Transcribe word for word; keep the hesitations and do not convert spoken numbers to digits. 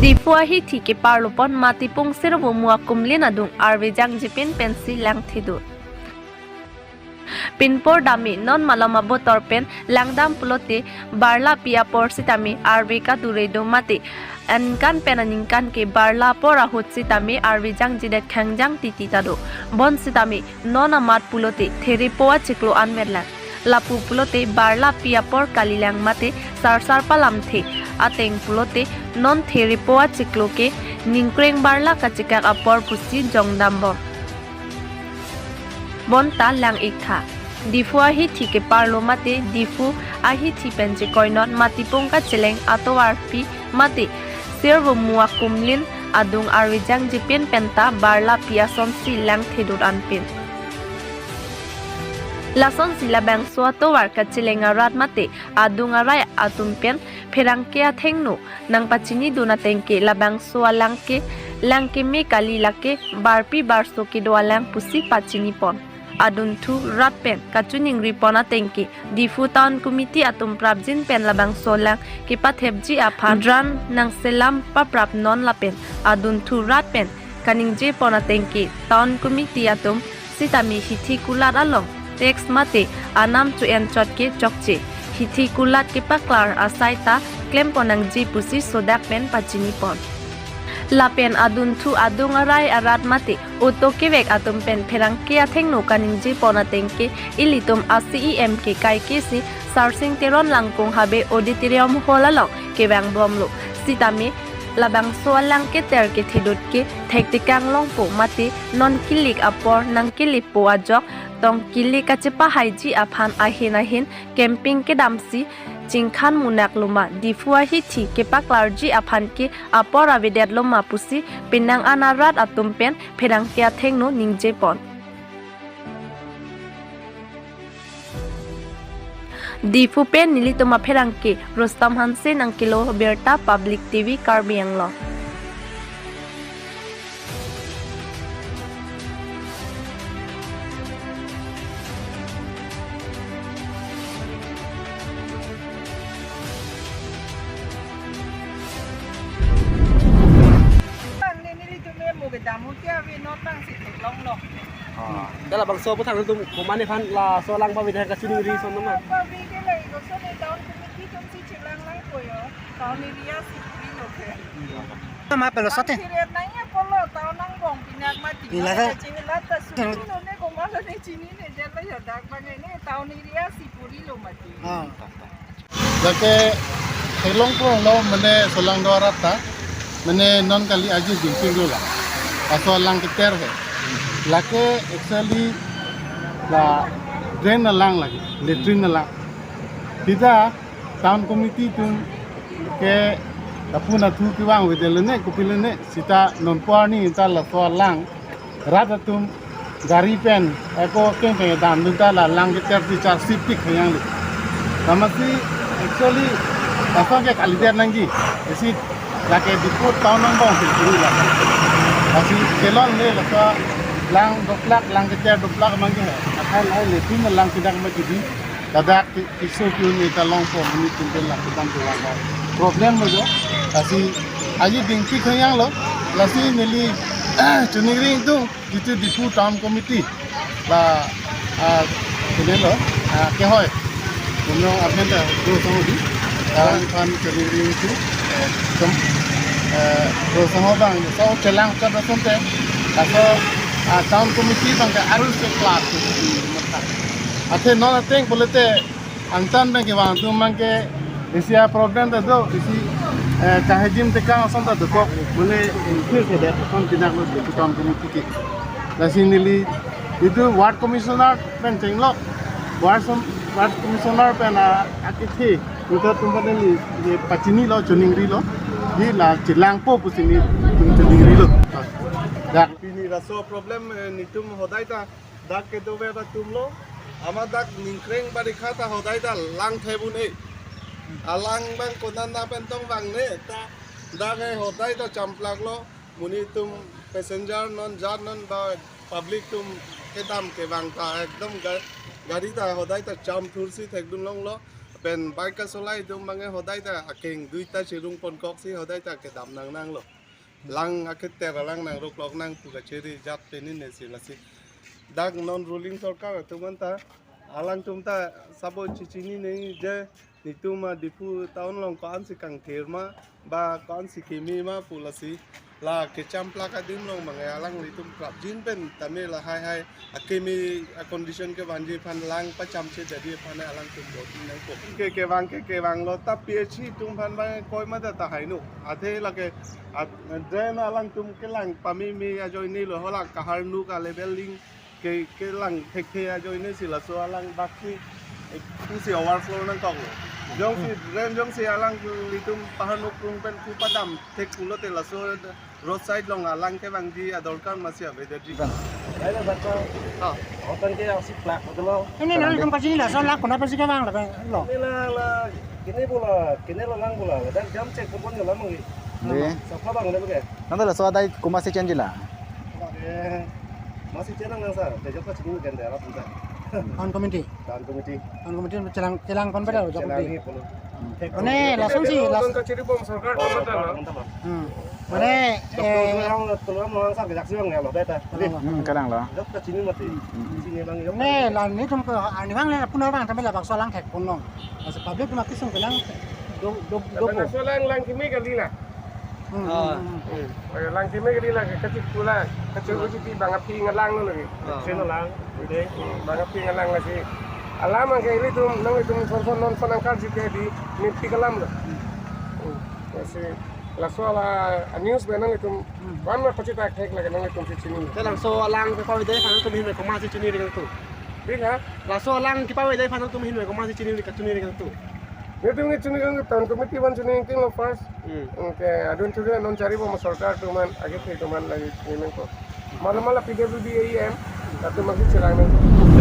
Diphu ahithi keparlopon Matipung Sirvomu akumlin adung arve jangje pin pensi lang thedun. Pinpor dame non malom abotor pen langdam pulote barla pi apor sitame arve kadure do mate aningkan pen aningkan ke barla apor ahut sitame arve jangjedet khangjang titi ta do. Bonsitame non amat pulote therepo achiklo anvet lang. Lapu pulote barla pi apor kalilang mate sarsar palamthe ateng pulote non therepo achiklo ke ningkreng barla kachekak apor pusi jongdam bom. Bonta lang-ik tha. Diphu ahithi keparlo mate Diphu ahithi pen chekoinon Matipung kacheleng atovarpi mate Sirvomu akumlin adung arve jangje pin penta barla pi asonsi lang thedun anpin. Lasonsi labangso atovar kacheleng arat mate adung arai atum pen pherangke athengno nangpachinidun ateng ke labangso alang ke lang keme kali, lake barpi barso kedo alang pusi pachinipon. Adunthu rat pen kachiningripon ateng ke Diphu Town Committee atum prapjin pen labangso alang kepathepji aphan dran nangselam paprapnon lapen adunthu rat pen kaningjepon ateng ke Town Committee atum sitame hithi kulat along tax mate anam cho-en chot ke chokche, hithi kulat kepaklar asai ta klempon nangji pusi sodak pen pachinipon. Lapen adunthu adung arai arat mate auto kevek atum pen pherangke athengno kaningjepon ateng ke ilitum a-C E M ke kaike si Sarsing Teron Langkung Habe Auditorium Hall along kevang bomlo. Sitame labangso alang keter kethedut ke thektekang longpo mate non kilik apor nangkilipo ajok tong kilik kachepahaiji aphan ahin ahin camping kedamsi chingkhan munak loma Diphu ahithi kepaklarji aphan ke apor avedet loma pusi penang an arat atum pen pherangke athengno ningjepon. Diphu pen nelitum apherangke Rustom Hanse nangkelo birta Public T V Karbi Anglong. Nelitum emo kedam ke ave non bang si theklonglo. Ah. Dak labangso aputhak nelitum komatne aphan laso alang pavedet kachiningri ason nama? Pave ke la, iko so ne town committee atum si chelang lang po yo. Town area si puri lo ke. Nama pelo sate? Town area nangji apotlo, town angbong pinak mati. Ila sa. Kachingilat ta suri lo ne, komatlo ne chinine jalo yo, dak bang ne town area si puri lo mati. Ah. Lake theklongpo lo mane laso alang do arat ta, mane non kali aji dingping lo la. Laso alang keter he. Lake actually la drain alang lagi, latrine alang. Sita town committee atum ke lapu nathu kevang avedet lone, kopi lone, sita non arni ta laso alang rat atum gari pen eko keng pen damdun ta la lang keter ti char sip tik hayang li. Amatsi actually laso ke kalidet nangji. Isi lake Diphu town angbong si puri la. Lasi kelong le laso alang doplak, lang keter doplak mangke he. Akhai lahai latrine alang kedak ma kidi. Ladak ti-, tiso kiu ni ta longpo, monit atum pen la kedam kevang ta problem lo jo. Lasi aji dingpik hayang lo. Lasi neli chiningri ingtung, jitu Diphu Town Committee la, ah, sini lo, ah, kehoi. Kumno amen ta do song di. Alang aphan chiningri ingtung, eh, tum, eh, do song bang, so chelang chot asonte. Laso, ah, Town Committee bang ke arul se class. Athe non ateng pulote angtan pen kevang atum abang ke isi a-problem ta do, isi, eh, kahijim tekang ason ta dokok, mane, eh, phir kedet ason pinak lo Diphu Town Committee ke. Lasi neli jitu ward commissioner pen chenglok, ward som-, ward commissioner pen a, akethe, puta atum pen neli, ye pachini lo, chiningri lo, di la chelangpo pusi nelitum chiningri lo. Dak. Pini laso problem, eh, netum hodai ta dak kedover atum lo, amat dak ningkreng barikha ta hodai ta lang thep un-e. Alang bang konat na pen tong vangne ta dak ke hodai ta champlak lo, monit atum passenger non jat non ba public atum kedam kevang ta ekdom ga-, gari ta hodai ta cham thursi thekdun longlo. Pen bike kasolai atum abang ke hodai ta akeng duita chirung pon koksi hodai ta kedam nangnanglo. Lang aketer alang nang ruklok nang pu kachiri jat pen ini si lasi. Dak non ruling sorkar atum anta alangtum ta sabo chechinine je netum a Diphu town along ko-ansi kangthir ma ba ko-ansi keme ma pu lasi la kecham plak adim along abang ke alanglitum prapjin pen tame lahai hai akeme a condition kevanji aphan lang pacham chedetji aphan alangtum vote nangpo. Ke kevang ke kevanglo ta P H E atum aphan abang ke koima ta tahai no. Athe lake at, drain alangtum kelang pameme ajoine lo hala kaharnu ka leveling ke kelang thekthe ajoine si laso alang bak si, eh, pusi overflow nangkoklo. Jongsi drain jongsi alanglitum paharnu krung pen pu padam thek pulote laso roadside along alang kevangji adorkar masi avedetji. Ayo, baca. Oh. Hotan ke aksi plak, betul lo? Ini nang itum kachini laso lang kona pasi kevang lo. Ini la, la, kene bola, kene lo lang bola. Dan jam cek pun bola lagi. Dei. Sapa abang ada bukan? Nang laso adai komatsi chenjila? Eh, masi chenang nang sa, tejok kachini kan daerah punya. Town committee. Town committee. Town committee chelang, chelang kon pada, Chelang jok committee. Ni polo. Mane, langsung si, Laso lang kachiri bom sorkar ko mata lo. Hmm. Mane, Doktor eh, orang, doktor orang sa kejak siang ya lo, beta. Kalau Hmm, kadang lo. Jok kachini mati. Hmm. Sini lang jok. Ne, la netum ko, ani abang le, puna abang, tame labangso alang thek pon long. Laso public ma kisung kelang, do, do, do. Laso lang, lang keme kali la. Hmm, Ah. hmm, hmm. Hmm. Lang keme kali la, kachik pula, kachik kachik bang aphi ngalang lo lagi. Ah. Sino lang, dei. Hmm, bang aphi ngalang lasi. Alam abang ke ilitum, nanglitum son son non son angkar jike di, mimpi kalam lo. Hmm. Lasi, laso ala, a news pen nanglitum, Hmm. wan ma pachethak thek lagi nanglitum si chini. Te laso alang kepavek dei aphan nangtum ahin komatsi chini ring tu. Dei ha? Laso alang kepavek dei aphan nangtum ahin komatsi chini ring kachini ring tu. Netum ni chini ring town committee wan chini ring lo first. Hmm. Oke, adun chini non chari bom sorkar atum an, agi pe atum an lagi chini ko. Mala mala P W D A M, latum maki chelang nang.